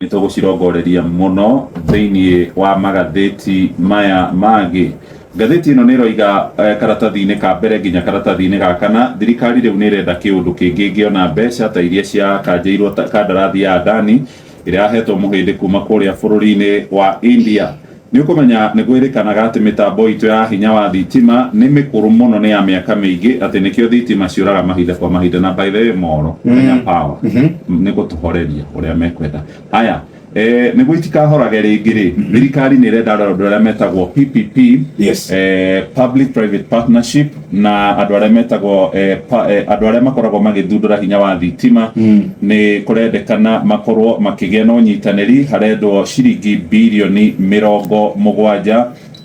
Nĩ tũgũcirongoreria mũno thĩinĩ wa magathĩti maya mangĩ. Ngathĩti ĩno nĩ ĩroiga eh, karatathi-inĩ ka mbere nginya karatathi-inĩ ga kana, thirikari rĩu nĩ ĩrenda kĩũndũ kĩngĩ ĩngĩona mbeca ta iria ciakanjĩirwo kandarathi ya Adani ĩrĩa yahetwo mũhĩndĩ kuma kũrĩa bũrũri-inĩ wa India. Nĩ ũkũmenya nĩ gwĩrĩkanaga atĩ mĩtambo itũ ya hinya wa thitima nĩ mĩkũrũ mũno nĩ ya mĩaka mĩingĩ atĩ nĩkĩo thitima ciũraga mahinda kwa mahinda na by the way moro Kenya Power nĩ gũtũhoreria ũrĩa mekwenda. Haya, eh, nĩguo itikahorage rĩngĩ rĩ, thirikari nĩ ĩrenda andũ arĩa metagwo PPP, public private partnership, na andũ arĩa metagwo andũ arĩa makoragwo magĩthundũra hinya wa thitima nĩ kũrendekana makorwo makĩgĩa na ũnyitanĩri. Harendwo ciringi 70 birioni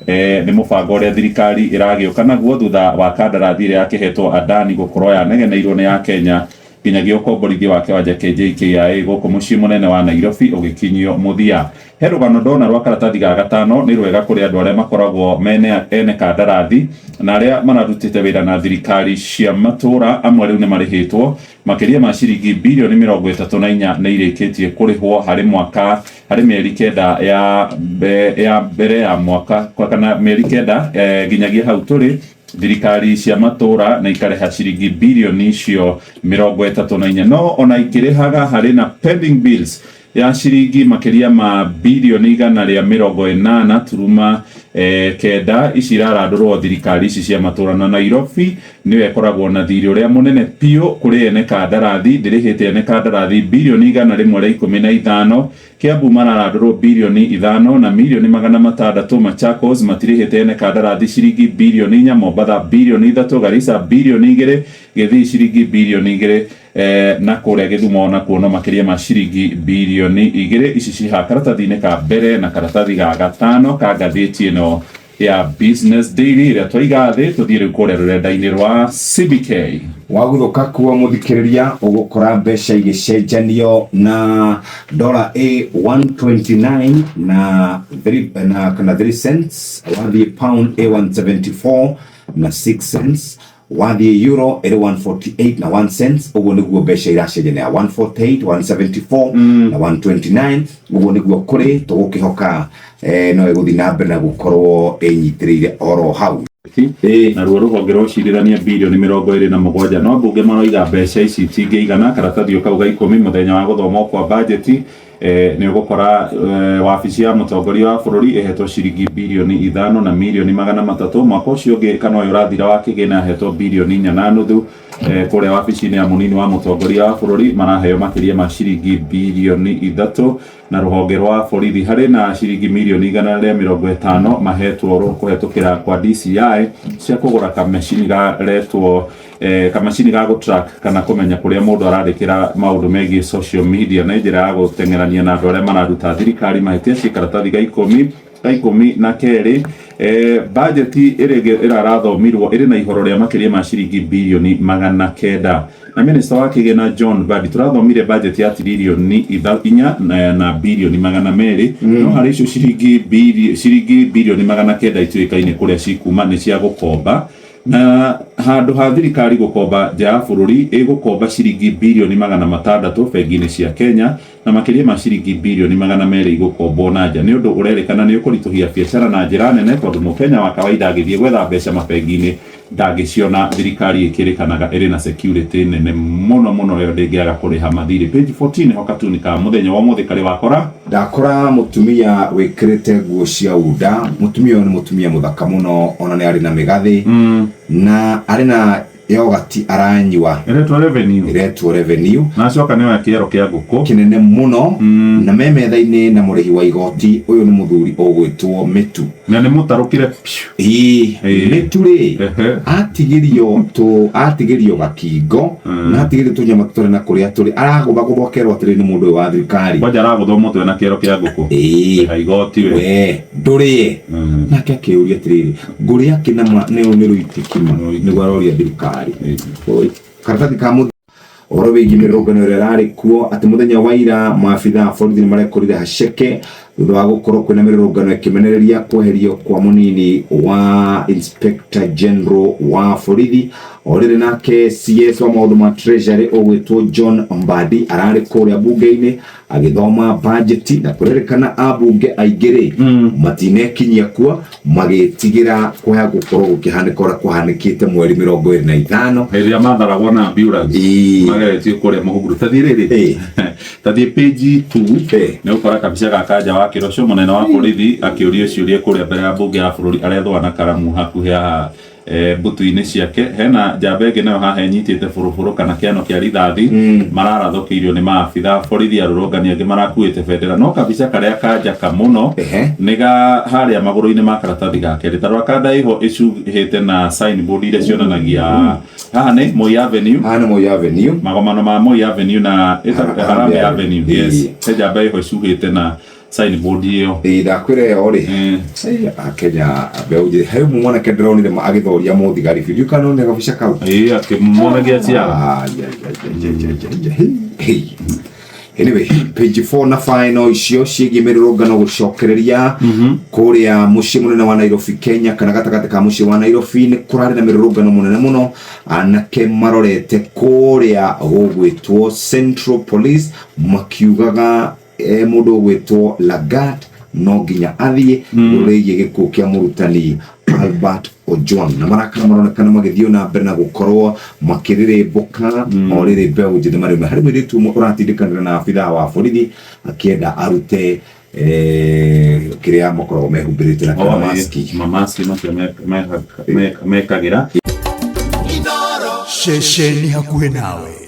nĩ mũbango ũrĩa thirikari ĩragĩũka naguo thutha wa kandarathi ĩrĩa yakĩhetwo Adani gũkorwo yanegeneirwo nĩ ya Kenya nginyagia ũkomborithio wa kĩwanja kĩa JKIA gũkũ mũciĩ mũnene wa Nairobi ũgĩkinyio mũthia. He rũgano ndona rwa karatathi ga gatano, nĩ rwega kũrĩ andũ arĩa makoragwo mene ene kandarathi na arĩa mararutĩte wĩra na thirikari cia matũra. Amwe rĩu nĩ marĩhĩtwo makĩria ma ciringi 34 birioni nĩ irĩkĩtie kũrĩhwo harĩ mwaka, harĩ mĩeri 9 ya mbere ya mwaka kana mĩeri 9 nginyagia hau tũrĩ. Thirikari cia matũra na ikarĩha ciringi birioni icio 34, no ona ikĩrĩhaga harĩ na pending bills ya ciringi makĩria ma 180.89 birioni. Ici irarandũrwo thirikari ici cia matũra, na Nairobi nĩyo ĩkoragwo na thirĩ ũrĩa mũnene biũ kũrĩ ene kandarathi. Ndĩrĩhĩte ene kandarathi 115 birioni. Kiambu mararandũrwo 5 birioni na mirioni 600. Machakos matirĩhĩte ene kandarathi ciringi 4 birioni. Mombatha 3 birioni, Garissa 2 birioni, Gĩthii ciringi 2 birioni, na kũrĩa Gĩthumo nakuo no makĩria ma ciringi 2 birioni. Ici ciha karatathi-inĩ ka mbere na karatathi ga gatano ka ngathĩti ĩno ya Business Daily ĩrĩa twaiga thĩ. Tũthiĩ rĩu kũrĩa rũrenda-inĩ rwa CBK. Waguthũka kuo, mũthikĩrĩria, ũgũkora mbeca igĩcenjanio na dollar ĩ 129 na 3 na kana 3 cents, wathiĩ pound ĩ 174 na 6 cents, wathiĩ euro ĩrĩ 148 na 1 cents. Ũguo nĩguo mbeca iracenjania, 148, 174 na 129. Ũguo nĩguo kũrĩ. Tũgũkĩhoka no ĩgũthiĩ na mbere na gũkorwo ĩnyitĩrĩire oro hau. Naruo rũhonge rwa ũcirithania 27 birioni, no mbunge maroiga mbeca ici itingĩigana. Karatathi o kau ga 10, mũthenya wa gũthomwo kwa bajeti, nĩ ũgũkora wabici ya mũtongoria wa bũrũri ĩhetwo ciringi 5 birioni na mirioni 300. Mwaka ũcio ũngĩ kana ũyũ ũrathira wa kĩgĩna ahetwo 4.5 birioni. Kũrĩa wabici-inĩ ya mũnini wa mũtongoria wa bũrũri maraheo makĩria ma ciringi 3 birioni, na rũhonge rwa borithi harĩ na ciringi 150 mirioni mahetwo kũhetũkĩra kwa DCI cia kũgũra kamacini garetwo kamacini ga gũtrack kana kũmenya kũrĩa mũndũ arandĩkĩra maũndũ megiĩ social media, na njĩra ya gũteng'erania na andũ arĩa mararuta thirikari mahĩtia. Ciĩ karatathi ga 12. Bajeti ĩrĩa ĩrarathomirwo ĩrĩ na ihoro rĩa makĩria ma ciringi 900 birioni, na minista wa kĩgĩna John Mbadi, tũrathomire bajeti ya tiririoni 4 na 200 birioni, no harĩ icio ciringi 900 birioni ituĩkaine kũrĩa cikuma, nĩ cia gũkomba, na handũ ha thirikari gũkomba nja ya bũrũri ĩgũkomba ciringi 600 birioni bengi-inĩ cia Kenya, na makĩria ma ciringi 200 birioni igũkombwo na nja. Nĩ ũndũ ũrerĩkana nĩ ũkũritũhia biacara na njĩra nene, tondũ mũkenya wa kawaida agĩthiĩ gwetha mbeca mabengi-inĩ ndangĩciona, thirikari ĩkĩrĩkanaga ĩrĩ na security nene mũno mũno ĩyo ndĩngĩaga kũrĩha mathirĩ. Page 14 nĩho katuni ka mũthenya wa ũmũthĩ karĩ wakora. Ndakora mũtumia wĩkĩrĩte nguo cia unda. Mũtumia ũyũ nĩ mũtumia mũthaka mũno, ona nĩ arĩ na mĩgathĩ na arĩ na yogati aranyua. Ĩretwo Revenue. Ĩretwo Revenue. Na acoka nĩoya kĩero kĩa ngũkũ kĩnene mũno na me metha-inĩ na mũrĩhi wa igoti. Ũyũ nĩ mũthuri ũgwĩtwo Mĩtu. Na nĩ mũtarũkire piũ. Ĩĩ, Mĩtu rĩ, atigĩrio tũ atigĩrio gakingo na atigĩrio tũnyama tũtarĩ na kũrĩa tũrĩ, aragũthagũthwo akerwo atĩrĩ nĩ mũndũ ũyũ wa thirikari. Kwanja aragũthwo mũtwe na kĩero kĩa ngũkũ. Rĩha igoti we. We ndũrĩe. Nake akĩũria atĩrĩrĩ, ngũrĩa kĩ na nĩ rũitĩki ma? Nĩguo aroria thirikari. Karatathi ka mũthia, ũhoro wĩgiĩ mĩrũrũngano ĩrĩa ĩrarĩ kuo atĩ mũthenya wa ira maabitha a borithi nĩ marekorire haceke. Thutha wa gũkorwo kwĩna mĩrũrũngano ĩkĩmenereria kweherio kwa mũnini wa Inspector General wa borithi. O rĩrĩ nake CS wa maũndũ ma Treasury ũgwĩtwo John Mbadi ararĩ kũrĩa bunge-inĩ agĩthoma bajeti, na kũrerĩkana ambunge aingĩ rĩ matinekinyia kuo magĩtigĩra kwaya gũkorwo gũkĩhanĩka ũrĩa kũhanĩkĩte mweri 25. Hĩndĩ ĩrĩa matharagwo na ambulance mageretio kũrĩa mũhunguru. Tathiĩ rĩrĩ, tathiĩ page 2, nĩ ũkora kabica ga Kanja wa Kĩroco, mũnene wa borithi, akĩũrio ciũria kũrĩa mbere ya mbunge ya bũrũri, arethwo na karamu hakuhĩ haha mbutu-inĩ ciake. Hena njamba ĩngĩ nayo haha ĩnyitĩte bũrũbũrũ kana kĩano kĩa rithathi, mararathũkĩirio nĩ maabitha borithi arũrũngani angĩ marakuĩte bendera. No kabica karĩa kanjaka mũno nĩ ga harĩa magũrũ-inĩ ma karatathi ga kerĩ, ta rora kanda ĩho ĩcuhĩte na signboard iria cionanagia haha nĩ Moi Avenue. Haha nĩ Moi Avenue. Magomano ma Moi Avenue na ĩtagwo Harambee Harambee Avenue. Yes, he njamba ĩho ĩcuhĩte na signboard ĩyo. Ĩĩ, ndakwĩra ĩyo rĩ, Akenya mbeũ njĩthĩ, he ũmwe mwanake ndĩronire agĩthoria mũthigari biũ. Ndiũĩ kana nĩwonire gabica kau. Ĩĩ, akĩmuonagia ciara. Ah, ya, ya, ya, ya, ya, ya, ya. Hey, hey. Anyway, page 4 na final icio ciĩgiĩ mĩrũrũngano gũcokereria kũrĩa mũciĩ mũnene wa Nairobi, Kenya, kana gatagatĩ ka mũciĩ wa Nairobi nĩ kũrarĩ na mĩrũrũngano mũnene mũno. Anake marorete kũrĩa gũgwĩtwo Central Police makiugaga mũndũ ũgwĩtwo Lagat no nginya athiĩ igũrũ rĩgiĩ gĩkuũ kĩa mũrutani Albert Ojwang, na marakara maronekana magĩthiĩ na mbere na gũkorwo makĩrĩrĩmbũka o rĩrĩ mbeũ njĩthĩ marĩ harĩ mũirĩtu ũmwe ũratindĩkanĩra na abithaa wa borithi akĩenda arute kĩrĩa makoragwo mehumbĩrĩte na kana maski. Mamaski macio mekagĩra. Ceceni hakuhĩ nawe.